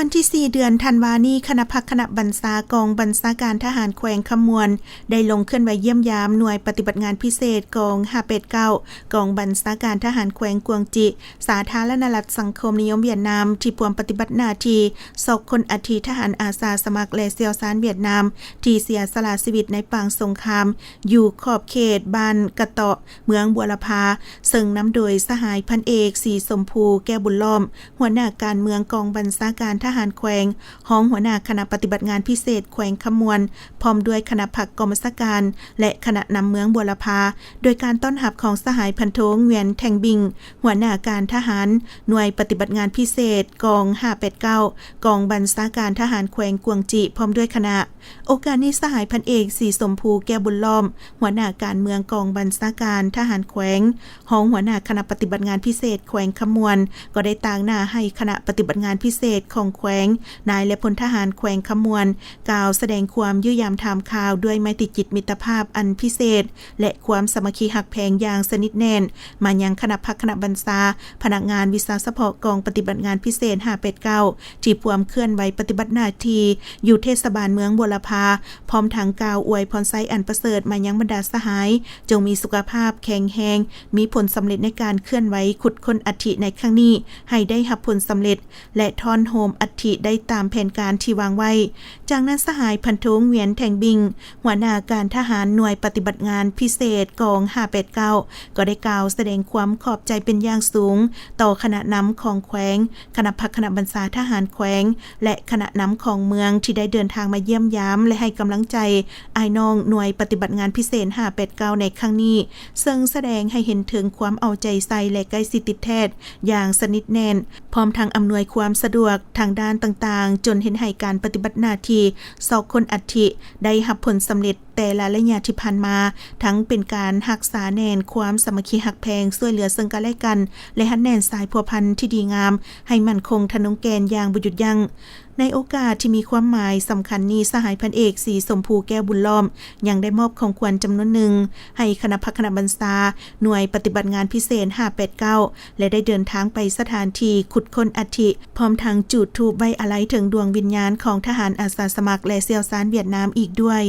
ວັນທີສີ່ ເດືອນທັນວານີ້, ຄະນະພັກຄະນະບັນຊາກອງບັນຊາການທະຫານແຂວງຄຳມ່ວນ ໄດ້ລົງເຄື່ອນໄຫວຢ້ຽມຢາມໜ່ວຍປະຕິບັດງານພິເສດກອງຫ້າແປດເກົ້າ ກອງບັນຊາການທະຫານແຂວງກວາງຈິ, ສາທາລະນະລັດສັງຄົມນິຍົມຫວຽດນາມ ທີ່ພວມປະຕິບັດໜ້າທີ່ຊອກຄົ້ນອັດຖິທະຫານອາສາສະໝັກ ແລະ ຊ່ຽວຊານຫວຽດນາມ ທີ່ເສຍສະຫຼະຊີວິດໃນປາງສົງຄາມ ຢູ່ຂອບເຂດບ້ານກະເຕາະ ເມືອງບົວລະພາ, ເຊິ່ງນຳໂດຍສະຫາຍພັນເອກ ສີຊົມພູ ແກ້ວບຸນລ້ອມ, ຫົວໜ້າການເມືອງກອງບັນຊາການທະຫານແຂວງ, ຮອງຫົວໜ້າຄະນະປະຕິບັດງານພິເສດແຂວງຄຳມ່ວນ, ພ້ອມດ້ວຍຄະນະພັກກອງບັນຊາການ ແລະ ຄະນະນຳເມືອງບົວລະພາ, ໂດຍການຕ້ອນຮັບຂອງສະຫາຍພັນໂທ ຫງວຽນ ແທງບິງ, ຫົວໜ້າການທະຫານໜ່ວຍປະຕິບັດງານພິເສດກອງຫ້າແປດເກົ້າ ກອງບັນຊາການທະຫານແຂວງກວາງຈິ ພ້ອມດ້ວຍຄະນະ. ໂອກາດນີ້, ສະຫາຍພັນເອກ ສີຊົມພູ ແກ້ວບຸນລ້ອມ, ຫົວໜ້າການເມືອງກອງບັນຊາການທະຫານແຂວງ, ຮອງຫົວໜ້າຄະນະປະຕິບັດງານພິເສດແຂວງຄຳມ່ວນ, ກໍໄດ້ຕາງໜ້າໃຫ້ຄະນະປະຕິບັດງານພິເສດຂອງແຂວງ, ນາຍ ແລະ ພົນທະຫານແຂວງຄຳມ່ວນ, ກ່າວສະແດງຄວາມຢ້ຽມຢາມຖາມຂ່າວດ້ວຍໄມຕີຈິດມິດຕະພາບອັນພິເສດ ແລະ ຄວາມສາມັກຄີຮັກແພງຢ່າງສະໜິດແໜ້ນ ມາຍັງຄະນະພັກຄະນະບັນຊາ, ພະນັກງານວິຊາສະເພາະກອງປະຕິບັດງານພິເສດຫ້າແປດເກົ້າ ທີ່ພວມເຄື່ອນໄຫວປະຕິບັດໜ້າທີ່ຢູ່ເທດສະບານເມືອງບົວລະພາ, ພ້ອມທັງກ່າວອວຍພອນໄຊອັນປະເສີດມາຍັງບັນດາສະຫາຍ, ຈົ່ງມີສຸຂະພາບແຂງແຮງ, ມີຜົນສຳເລັດໃນການເຄື່ອນໄຫວຂຸດຄົ້ນອັດຖິໃນຄັ້ງນີ້ ໃຫ້ໄດ້ຮັບຜົນສຳເລັດ ແລະ ທ້ອນໂຮມອັດຖິໄດ້ຕາມແຜນການທີ່ວາງໄວ້. ຈາກນັ້ນ, ສະຫາຍພັນໂທ ຫງວຽນ ແທງບິງ, ຫົວໜ້າການທະຫານໜ່ວຍປະຕິບັດງານພິເສດກອງຫ້າແປດເກົ້າ ກໍໄດ້ກ່າວສະແດງຄວາມຂອບໃຈເປັນຢ່າງສູງຕໍ່ຄະນະນຳຂອງແຂວງ, ຄະນະພັກຄະນະບັນຊາທະຫານແຂວງ ແລະ ຄະນະນຳຂອງເມືອງ ທີ່ໄດ້ເດີນທາງມາຢ້ຽມຢາມ ແລະ ໃຫ້ກຳລັງໃຈອ້າຍນ້ອງໜ່ວຍປະຕິບັດງານພິເສດຫ້າແປດເກົ້າໃນຄັ້ງນີ້, ເຊິ່ງສະແດງໃຫ້ເຫັນເຖິງຄວາມເອົາໃຈໃສ່ ແລະ ໃກ້ຊິດຕິດແທດຢ່າງສະໜິດແໜ້ນ, ພ້ອມທັງອຳນວຍຄວາມສະດວກທາງດ້ານຕ່າງໆ, ຈົນເຮັດໃຫ້ການປະຕິບັດໜ້າທີ່ຊອກຄົ້ນອັດຖິໄດ້ຮັບຜົນສຳເລັດ ແຕ່ລະໄລຍະທີ່ຜ່ານມາ, ທັງເປັນການຮັກສາແໜ້ນຄວາມສາມັກຄີຮັກແພງ, ຊ່ວຍເຫຼືອເຊິ່ງກັນແລະກັນ ແລະ ຮັດແໜ້ນສາຍພົວພັນທີ່ດີງາມໃຫ້ໝັ້ນຄົງທະນົງແກ່ນຢ່າງບໍ່ຢຸດຢັ້ງ. ໃນໂອກາດທີ່ມີຄວາມໝາຍສຳຄັນນີ້, ສະຫາຍພັນເອກ ສີຊົມພູ ແກ້ວບຸນລ້ອມ ຍັງໄດ້ມອບຂອງຂວັນຈຳນວນໜຶ່ງໃຫ້ຄະນະພັກຄະນະບັນຊາ ໜ່ວຍປະຕິບັດງານພິເສດຫ້າແປດເກົ້າ ແລະ ໄດ້ເດີນທາງໄປສະຖານທີ່ຂຸດຄົ້ນອັດຖິ, ພ້ອມທັງຈູດທູບໄວ້ອາໄລເຖິງດວງວິນຍານຂອງທະຫານອາສາສະໝັກ ແລະ ຊ່ຽວຊານຫວຽດນາມອີກດ້ວຍ.